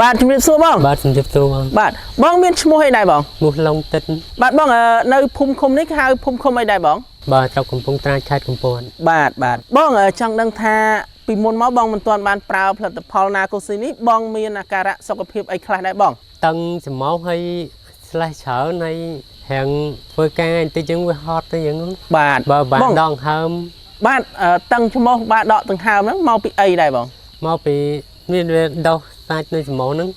បាទជំរាបសួរបង បាទជំរាបសួរបង បាទបងមានឈ្មោះអីដែរបង ឈ្មោះឡុងតិន បាទបងនៅភូមិឃុំនេះគេហៅភូមិឃុំអីដែរបង បាទស្រុកកំពង់ត្រាចខេត្តកំពត បាទបាទបងចង់ដឹងថាពីមុនមកបងមិនទាន់បានប្រើផលិតផលណាកូស៊ីនេះបងមានអាការៈសុខភាពអីខ្លះដែរបង តឹងច្រមុះហើយស្លេះច្រើនហើយហាងធ្វើការបន្តិចចឹងវាហត់ទៅចឹង បាទ បើបាន បង ដងហើម បាទតឹងច្មោះបាទដកដង្ហើមហ្នឹងមកពីអីដែរបង មកពីមានវាដោះសាច់នៅច្រមុះហ្នឹង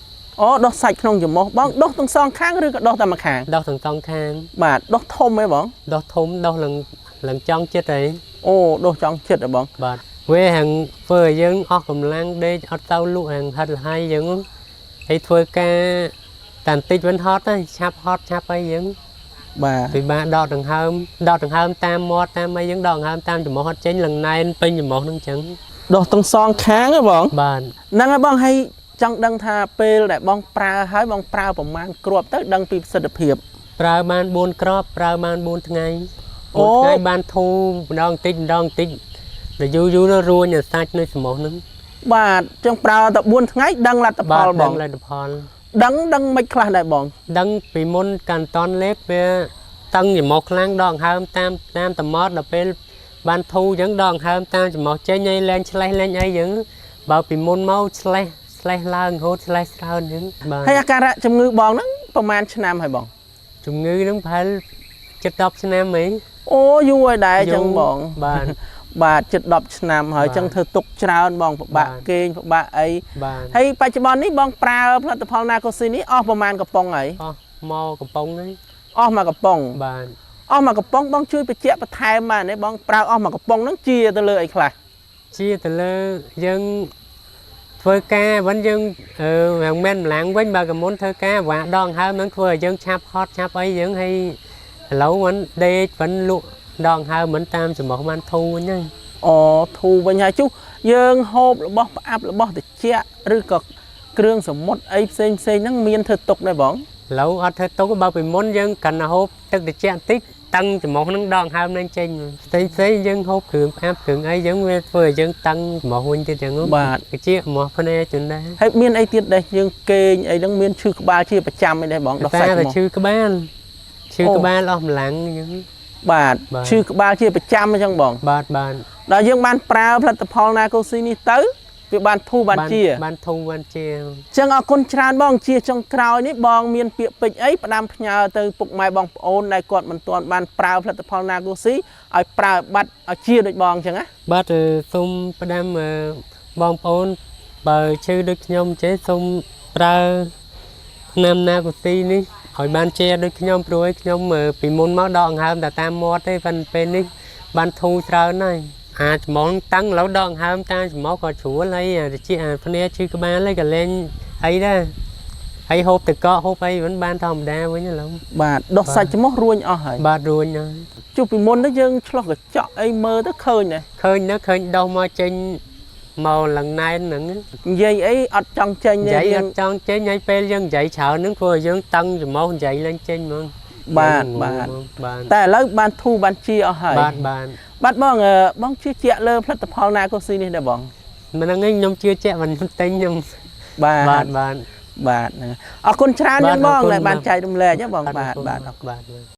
អូដោះសាច់ក្នុងច្រមុះបងដោះទាំងសងខាងឬក៏ដោះតែម្ខាង ដោះទាំងសងខាង បាទដោះធំហ៎បង ដោះធំដោះឡើងឡើងចង់ចិត្តអី អូដោះចង់ចិត្តហ៎បង បាទវាហាងធ្វើឲ្យយើងអស់កម្លាំងដេកអត់ទៅលក់ហាងហិតលហើយចឹងហើយធ្វើការតែបន្តិចវិញហត់ហើយឆាប់ហត់ឆាប់អីចឹង បាទ ពិបាកដកដង្ហើមដកដង្ហើមតាមមាត់តាមអីយើងដកដង្ហើមតាមច្រមុះអត់ចេញលងណែនពេញច្រមុះហ្នឹងចឹង ដោះទាំងសងខាងហ៎បង បាទ ហ្នឹងហើយបងហើយចង់ដឹងថាពេលដែលបងប្រើហើយបងប្រើប្រមាណគ្រាប់ទៅដឹងពីប្រសិទ្ធភាព ប្រើបាន4គ្រាប់ប្រើបាន4ថ្ងៃ អូ 4ថ្ងៃបានធូរម្ដងតិចម្ដងតិចដល់យូរយូរទៅរួញអាសាច់នៅច្រមុះហ្នឹង បាទចឹងប្រើតែ4ថ្ងៃដឹងលទ្ធ បា ផលបង ទដឹងលទ្ធផល ដឹងដឹងមិនខ្លះដែរបង ដឹងពីមុនកាន់តន់លេបវាតឹងច្រមុះខ្លាំងដកដង្ហើមតាមតាមតមាត់ដល់ពេលបានធូរចឹងដកដង្ហើមតាមច្រមុះចេញហើយលែងឆ្លេះលែងអីចឹងបើពីមុនមកឆ្លេះឆ្លេះឡើងរហូតឆ្លេះច្រើនចឹងបាទ ហើយអាការៈជំងឺបងហ្នឹងប្រហែលឆ្នាំហើយបង ជំងឺហ្នឹងប្រហែលជិត10ឆ្នាំហី អូយូរហើយដែរចឹងបង បាទ បាទជិត10ឆ្នាំហើយ បាទ ចឹងធ្វើទុកច្រើនបងពិបាក បាទ គេងពិបាកអី បាទ ហើយបច្ចុប្បន្ននេះបងប្រើផលិតផលណាកូស៊ីនេះអស់ប្រហែលកំប៉ុងហើយ អស់មកកំប៉ុងហ្នឹង អស់មួយកំប៉ុង បាទ អស់មួយកំប៉ុងបងជួយបញ្ជាក់បន្ថែមបានទេបងប្រើអស់មួយកំប៉ុងហ្នឹងជាទៅលើអីខ្លះ ជាទៅលើយើងធ្វើការវិញយើងអឺមិនមែនម្លងវិញបើកមុនធ្វើការវ៉ាដងហើមហ្នឹងធ្វើឲ្យយើងឆាប់ហត់ឆាប់អីយើងហើយឥឡូវវិញដេកវិញលក់ដងហើមមិនតាមច្រមុះបានធូរវិញហើយ អូធូរវិញហើយជុះយើងហូបរបស់ផ្អាប់របស់ត្រជាក់ឬក៏គ្រឿងសមុទ្រអីផ្សេងផ្សេងហ្នឹងមានធ្វើទុកដែរបង ឥឡូវអត់ធ្វើទុកទេបើពីមុនយើងកាន់តែហូបទឹកត្រជាក់បន្តិចតឹងច្រមុះហ្នឹងដងហើមហ្នឹងចេញផ្សេងផ្សេងយើងហូបគ្រឿងផ្អាប់គ្រឿងអីយើងវាធ្វើឲ្យយើងតឹងច្រមុះវិញទៀតចឹងហ៎ បាទ ត្រចៀកច្រមុះភ្នែកចឹងដែរ ហើយមានអីទៀតដែរយើងគេងអីហ្នឹងមានឈឺក្បាលជាប្រចាំអីដែរបងដោះ តែ សាច់ច្រមុះ តែឈឺក្បាលឈឺ អូ ក្បាលអស់កម្លាំងចឹង បាទ បាទ ឈឺក្បាលជាប្រចាំអញ្ចឹងបង បាទបាទ ដល់យើងបានប្រើផលិតផលណាកូស៊ីនេះទៅវាបានធូរបានជា បានធូរបានជា អញ្ចឹងអរគុណច្រើនបងជាចុងក្រោយនេះបងមានពាក្យពេចន៍អីផ្ដាំផ្ញើទៅពុកម៉ែបងប្អូនដែលគាត់មិនទាន់បានប្រើផលិតផលណាកូស៊ីឲ្យប្រើបាត់ឲ្យជាដូចបងអញ្ចឹងណា បាទសូមផ្ដាំបងប្អូនបើឈឺដូចខ្ញុំចេះសូមប្រើថ្នាំណាកូស៊ីនេះឲ្យបានជាដូចខ្ញុំព្រោះឲ្យខ្ញុំពីមុនមកដកដង្ហើមតែតាមមាត់ទេប៉ុន្តែពេលនេះបានធូរច្រើនហើយអាចច្មងតាំងឥឡូវដកដង្ហើមតាមច្មោះក៏ជ្រួលហើយអាត្រចៀកអាភ្នែកឈឺក្បាលហើយក៏លែងអីដែរហើយហូបទឹកកកហូបអីមិនបានធម្មតាវិញឥឡូវ បាទដោះសាច់ច្រមុះរួញអស់ហើយ បាទរួញហើយ ចុះពីមុនទៅយើងឆ្លោះកញ្ចក់អីមើលទៅឃើញដែរ ឃើញនៅឃើញដោះមកចេញមកឡើងណែនហ្នឹង និយាយអីអត់ចង់ចេញ និ ទេយើង យាយអត់ចង់ចេញហើយពេលយើងនិយាយច្រើនហ្នឹងធ្វើឲ្យយើងតឹងច្រមុះនិយាយឡើងចេញហ្មង បាទ យើង បាទ ហ្មងបាទ តែឥឡូវបានធូរបានជាអស់ហើយ បាទបាទ បាទបងបងជឿជាក់លើផលិតផលណាកូស៊ីនេះដែរបង មិនហ្នឹងឯងខ្ញុំជឿជាក់មិនខ្ញុំទិញខ្ញុំ បាទ បាទបាទ បាទហ្នឹងហើយអរគុណច្រើនណាស់បង បាទអរគុណ ដែលបានចែករំលែកណាបង បាទ បាទបាទអរគុណ បាទបាទ